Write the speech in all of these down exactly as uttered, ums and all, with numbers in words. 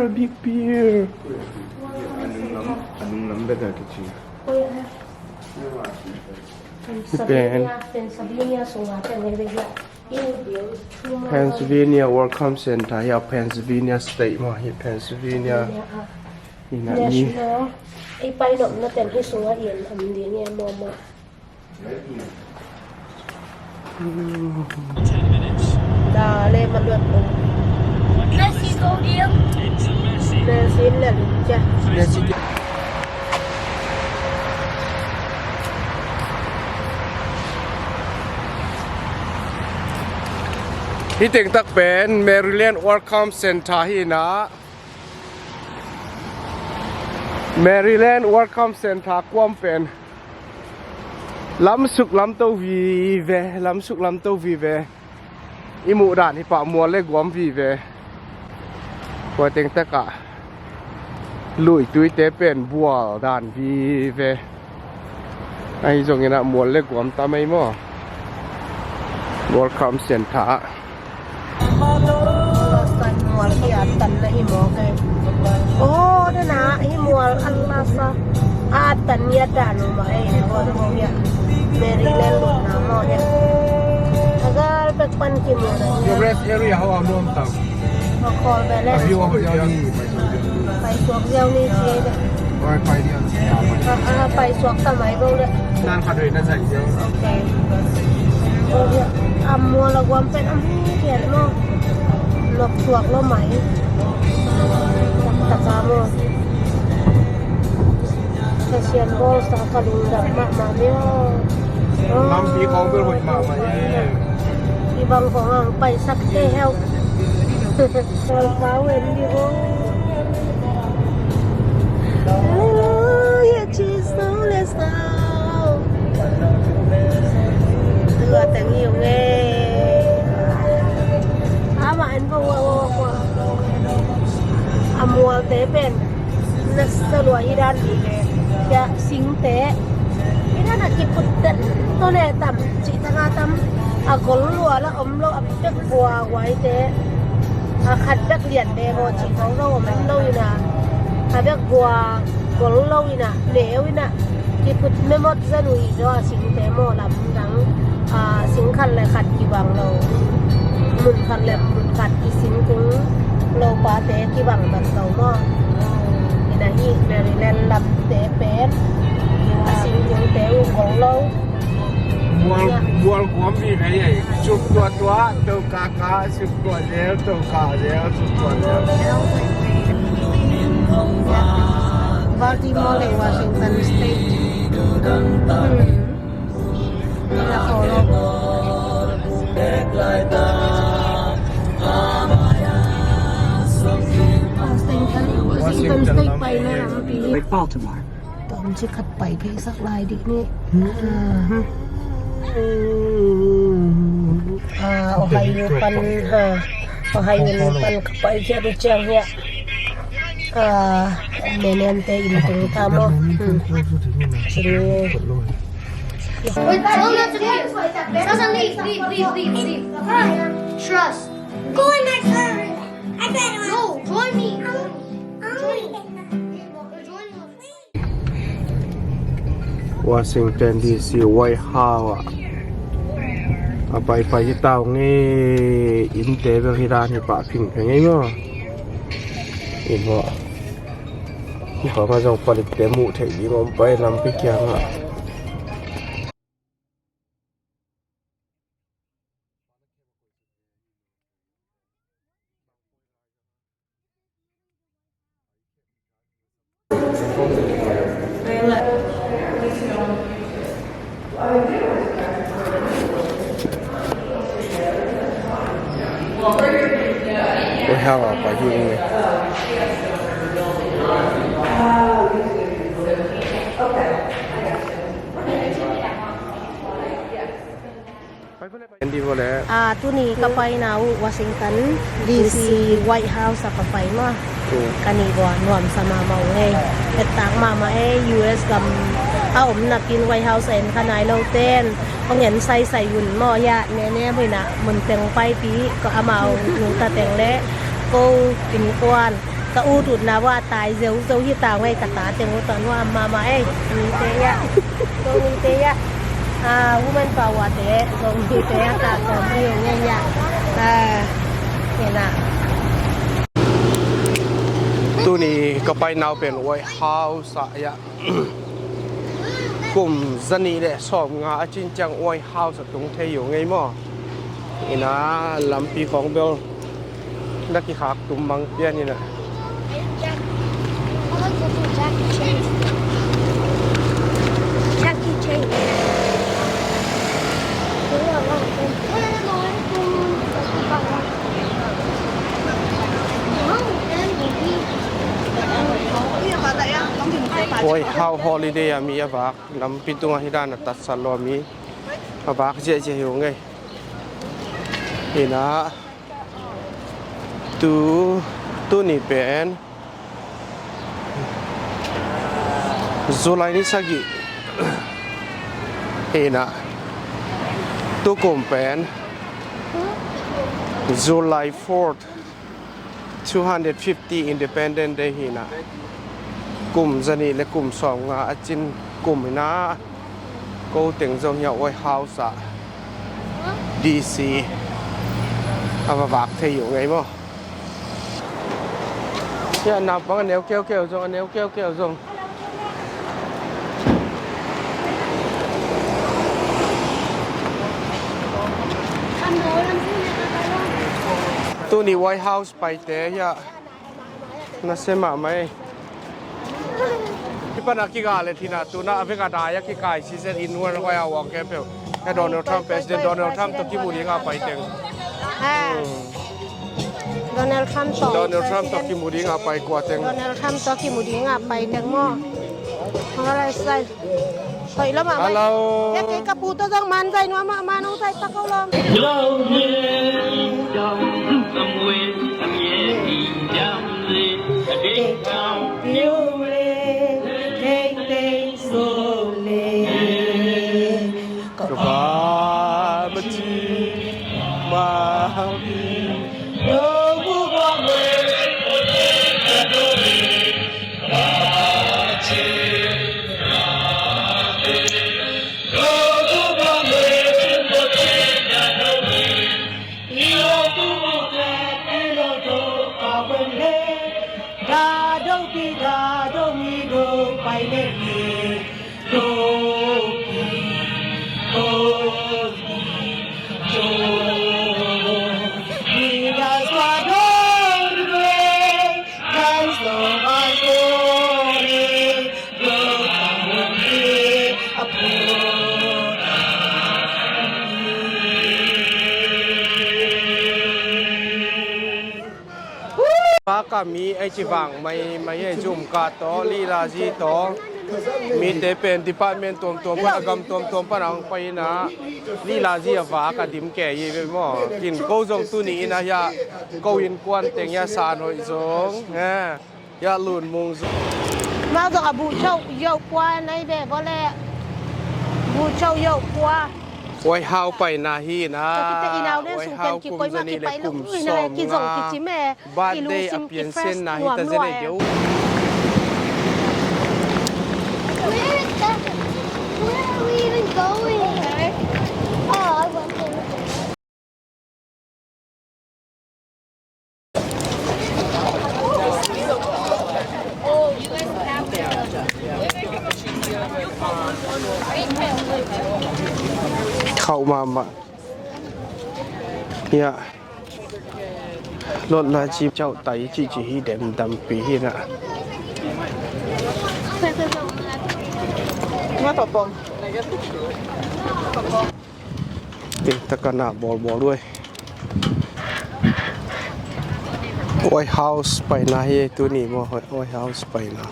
Big beer. A nung lam, a nung lam bek a kici. Pen Pennsylvania, Pennsylvania sungah teng hi bek hi. Pennsylvania Welcome Center hi a, Pennsylvania State maw hi, Pennsylvania. Hi na ni. National. Ei pai nopna teng hi sungah i en om ding hi a maw maw. Dale, maluat ko. Messi go, deal. Messi le lucha. Messi. Hih teng tak pen Maryland Welcome Center hi na. Maryland Welcome Center kuam pen lamsuk lamto vive, lamsuk lamto vive. I muh dan hi pah mual le guam vive. Kua teng takah luituite pen bual dan vive. Ahi zongin ah mual le guam tam ei maw. Welcome Center ah. Last time mual hi a tan na hi mawk e. Oh, dena hi mual an lasa a tan hi a dan uh mah e. Hi mual mawk hi a. Maryland lutna mawk hi a. A gal bek pan kimu na hi a. Your rest area, how are nuam tam? Makhawl ve le. A hiu a hoih ziau ni. Paisuak ziau ni ci ei le. Oi, pai diam. A, a, paisuak tam ai bo le. Nan khat hoih na zaih ziau. Ok. A mual a guam pen a mi kian maw. Lok suak lo mai. Taka maw. Ka sian bawl sa ka lungdam mahmah mi aw. Lampi khawng bel hoih mahmah e. Hih bang khawng ang paisak kei heu. Kawlpau en dih aw. Hallelujah, Jesus, let's go. Tua teng hi ung e. Amah en ko ua ua ua. A mualte pen nasa lua hi dan hi le. Hia singte hi dan a kiput den to ne tam cih tanga tam. A gol lua la om lo a bek bua guaite. A khat bek lian de ho cih thong lo om lo ina. A bek bua gol lo ina neu ina. Kiput memot zen uh hi zaw a singte maw lamdang. A sing khat le khat kibang lo. Mun khat le mun khat kisingkung lopate kibang bang lo maw. Ina hi Maryland lamte pen a singkungte uh gol lo. Mual, mual guam mi vei ei. Suk tua tua, to ka ka, suk tua zel, to ka zel, suk tua zel. Baltimore le Washington State. Hmm. La ko lo. Washington, Washington State pai na lampi. Like Baltimore. Tawmci khat pai phei sak lai dih ni. Ah, Ohio pan, ah, Ohio pan ka pai khia dih ciang hiah. Ah, Nenem te in tung ta maw. Hmm. Sini. Wait, tell him not to do it. Sasa, leave, leave, leave, leave, leave. Trust. Go in my service. I better. No, join me. Join me. Join me. Washington D C White House ah a paipai hi ta ung e. Innte bel hi dan hi pah phingphing ei maw. Inn maw. Hi pah mah zong palitte muh theih ding om pai lampi kiangah. Oi, hau a pai hi ung e. Ah, tuni ka paina uh Washington D C White House ah ka pai maw. Ka nih bua nuamsa mahmah uh ngei. Ettak mahmah e, U S gam a om napi in White House a en kha nai lo ten hong en saisai un maw. Hiah Nenem hi na mun teng paipi, ko amau nungta teng le ko innkuan Ka ut utna vua tai zeuzo hi ta ngei ka ta teng uh ta nuam mahmah ei. Mite ia, Zomite ia, ah, woman power te, Zomite ia ta kawm hi ngei ia. Ah, kena. Tuni ka pai nau pen White House ah ia. Kum zanih le sawmnga a cin ciang White House a tung thei uh ngei maw? Ina lampi khawng bel na kikhak tum mang pian ina. Jackie Chan. Oi, how holiday a mi a vak. Lampi tungah hi dan a tatsat lo mi a vak ziahziah hi uh ngei. Ina tu, tuni pen July ni sagih. Ina tukum pen July fourth. Two hundred fifty Independence Day hi na. Kum zanih le kum sawmnga a cin kum hi na. Ko teng zong hiah White House ah D C a va vak thei uh ngei maw? Hiah naupang a neu keukeu zong, a neu keukeu zong. Tuni White House paite hiah na se mahmah ei. Hi pan a kiga le thina tuna a vek a dai a kikai si zet in nuan hoih a uang kempeuh. Hiah Donald Trump, President Donald Trump tawh kimu ding a pai teng. Ah. Hmm. Donald Trump tawh, Donald Trump tawh kimu ding a pai kua teng. Donald Trump tawh kimu ding a pai teng maw? Alright, sai. Hoih lo mahmah. Hello. Ya kei ka pu tawh zong man zai nuam mahmah, nong zai pak ko lo. Ka pa ma ci ma mi. Paka mi ei ci vang mai mai ei, zum ka tawh, lila zi tawh. Mite pen department tuamtuam pan a gam tuamtuam pan a hong pai ina. Lila zi a vak a dim kei hi ve maw? Kin ko zong tuni ina hiah ko innkuan teng hiah san hoih zong. He. Hiah lunmung zong. Mau zong a buh chauh yoh pua nai ve vawleh. Buh chauh yoh pua. White House paina hi na. White House kum zanih le kum sawmnga. Birthday a piansianna hi ta zen ei deuh. Where is that? Where are we even going? Oh, I wonder. Khauh mahmah. Hiah. Lot lai ci cauh tai ci ci hi dem dampi hi na. Nga tawh pom. Ting taka na bawlbawl uh ei. White House paina hi ei tuni maw, White House paina.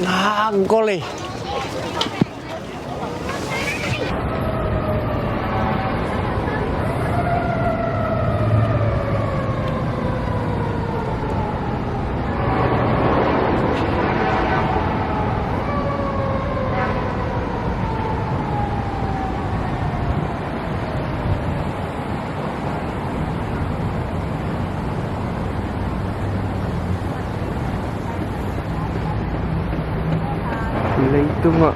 Na gol ei. Tungah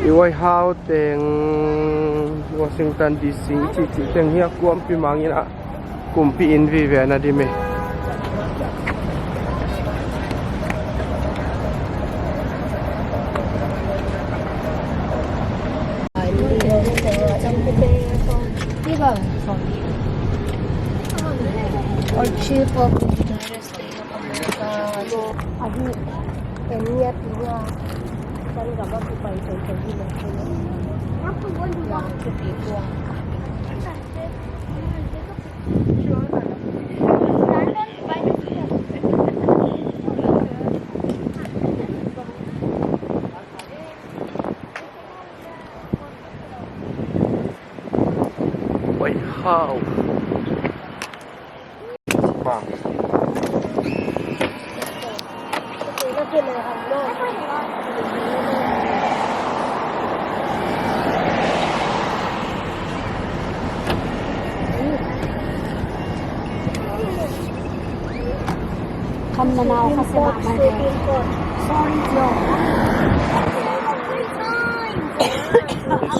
i White House teng, Washington D C i cihcih teng hi a, kuampi mangin ah kumpi inn vive na ding hi. Or chief of the United States of America. Ahi, en ngiat tua. Kan gam a kipai thei thei hi lo. Yang kipi tua. White House.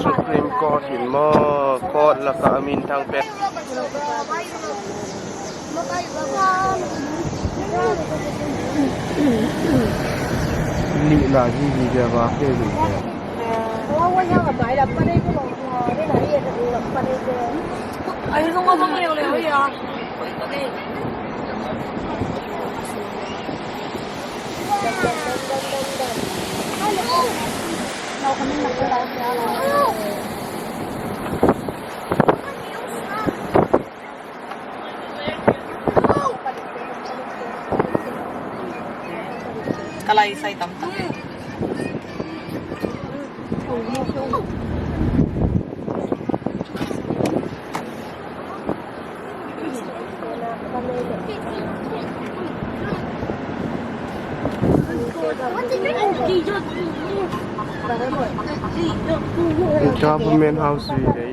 Supreme Court in maw, court lakah a minthang pen. Lih la hi hi, dia va ke lih. Ka lai sai tam tam. Government House hi dei.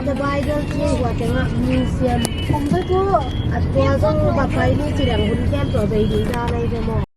The Bible three, what the museum. Om the go. At the go, but by me, Sirang, wouldn't get to the Hindu, I don't know.